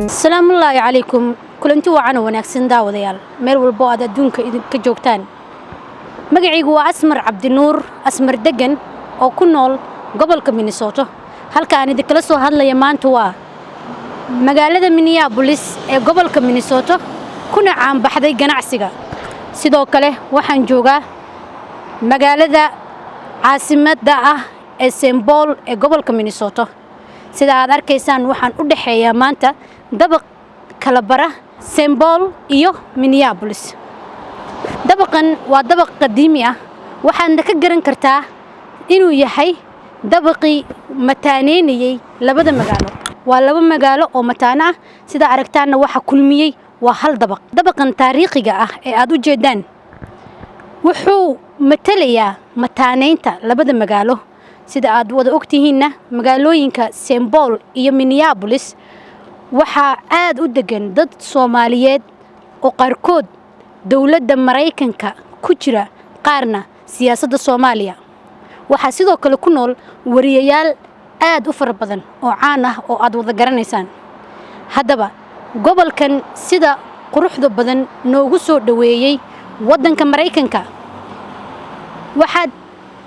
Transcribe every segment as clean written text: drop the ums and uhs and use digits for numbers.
Asalaamullaahi calaykum. Kulanti wacan oo wanaagsan, daawadayaal, meel walbo aad adduunka idinka joogtaan. Magacaygu waa Asmar Cabdinuur, Asmar Degan, oo ku nool gobolka Minnesota. Halka aan idinkala soo hadlaya maanta waa magaalada Minneapolis ee gobolka Minnesota, kuna caanbaxday ganacsiga. Sidoo kale waxaan joogaa magaalada caasimadda ah ee St Paul ee gobolka Minnesota. Sida aad arkaysaan, waxaan u dhexeeyaa maanta dabaq kala bara St Paul iyo Minneapolis. Dabaqan waa dabaq qadiimi ah, waxaadna ka garan kartaa inuu yahay dabaqii mataaneynayey labada magaalo. Waa laba magaalo oo mataano ah. Sida aragtaanna, waxa kulmiyey waa hal dabaq. Dabaqan taariikhiga ah ee aad u jeedaan wuxuu matalayaa mataaneynta labada magaalo. Sida aad wada ogtihiinna, magaalooyinka St Paul iyo Minneapolis waxaa aad u degan dad Soomaaliyeed oo qaarkood dowladda Maraykanka ku jira, qaarna siyaasadda Soomaaliya. Waxaa sidoo kale ku nool wariyayaal aad u fara badan oo caan ah oo aad wada garanaysaan. Haddaba, gobolkan sida quruxda badan noogu soo dhoweeyey waddanka Maraykanka, waxaad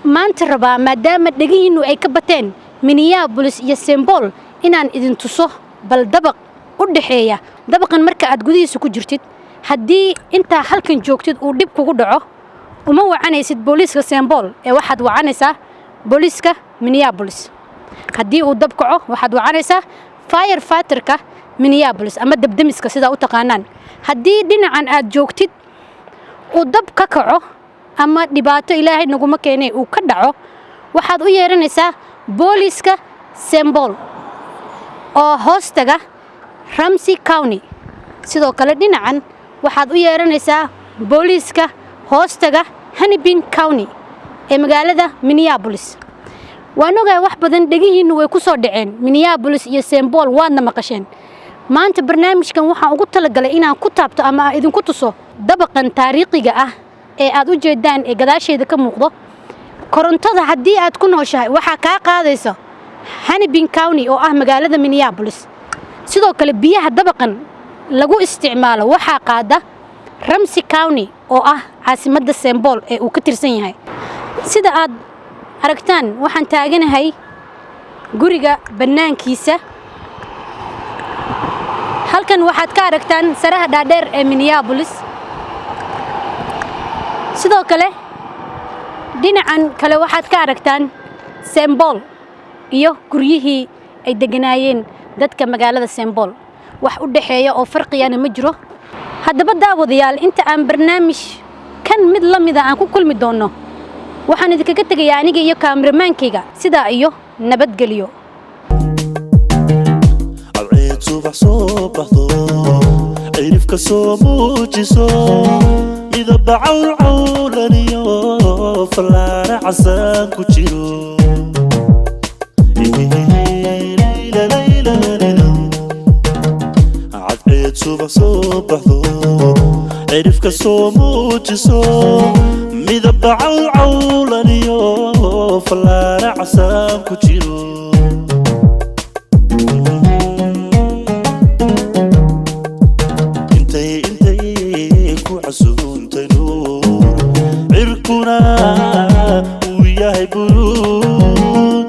maanta rabaa, maadaama dhegihiinnu ay ka bateen Minneapolis iyo St Paul, inaan idin tuso bal dabaq u dhexeeya. Dabaqan marka aad gudihiisa ku jirtid, haddii intaa halkan joogtid uu dhib kugu dhaco, uma wacanaysid booliiska St Paul ee waxaad wacanaysaa booliiska Minneapolis. Haddii uu dab kaco, waxaad wacanaysaa fire fighterka Minneapolis ama dabdemiska, sidaa u taqaanaan. Haddii dhinacan aad joogtid uu dab ka kaco ama dhibaato, Ilaahay naguma keenay, uu ka dhaco, waxaad u yeeranaysaa booliiska St Paul oo hoostaga Ramsey County. Sidoo kale dhinacan waxaad u yeeranaysaa booliiska hoostaga Hennepin County ee magaalada Minneapolis. Waan ogahay, wax badan dhegihiinnu way ku soo dhaceen Minneapolis iyo St Paul, waadna maqasheen. Maanta barnaamijkan waxaan ugu talagalay inaan ku taabto ama aan idinku tuso dabaqan taariikhiga ah ee aad u jeedaan ee gadaasheeda ka muuqdo. Korontada haddii aad ku nooshahay, waxaa kaa qaadaysa Hennepin County oo ah magaalada Minneapolis. Sidoo kale biyaha dabaqan lagu isticmaalo waxaa qaada Ramsey County oo ah caasimadda St Paul ee uu ka tirsan yahay. Sida aad aragtaan, waxaan taaganahay guriga bannaankiisa. Halkan waxaad ka aragtaan saraha dhaadheer ee Minneapolis. Sidoo kale dhinacan kale waxaad ka aragtaan St Paul iyo guryihii ay deganaayeen dadka magaalada St Paul. Wax u dhexeeya oo farqiyana ma jiro. Haddaba daawadayaal, inta aan barnaamij kan mid la mida aan ku kulmi doonno, waxaan idinkaga tegayaa aniga iyo kaameramaankayga sidaa iyo nabadgelyo. Cadceed subax soo baxdo, cirifka soo muujiso, midaba cawlcawlaniyo fallaara casaan ku jiro. Cadceed subax soo baxdo, cirifka soo muujiso, midaba cawlcawlaniyo fallaara casaan ku jiro. Intay ku casuuntay nuur, cirkuna uu yahay buruud,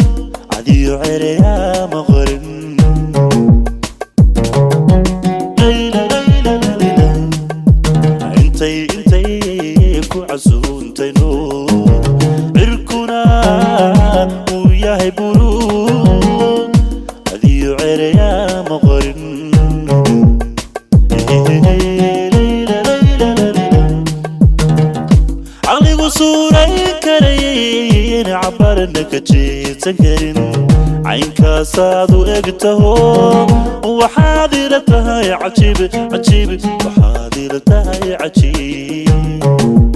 cadiyo cereyaa maqarin. Layla, layla, layla. Intay ku casuuntay nuur, cirkuna uu yahay buruud, cadiyo cereyaa maqarin. Layla, layla, layla. Caqligu suurayn karayn, cabarna ka jeedsan karin, caynkaasaad u eg taho. Waxaad ila tahay cajiib, cajiib, waxaad ila tahay cajiib.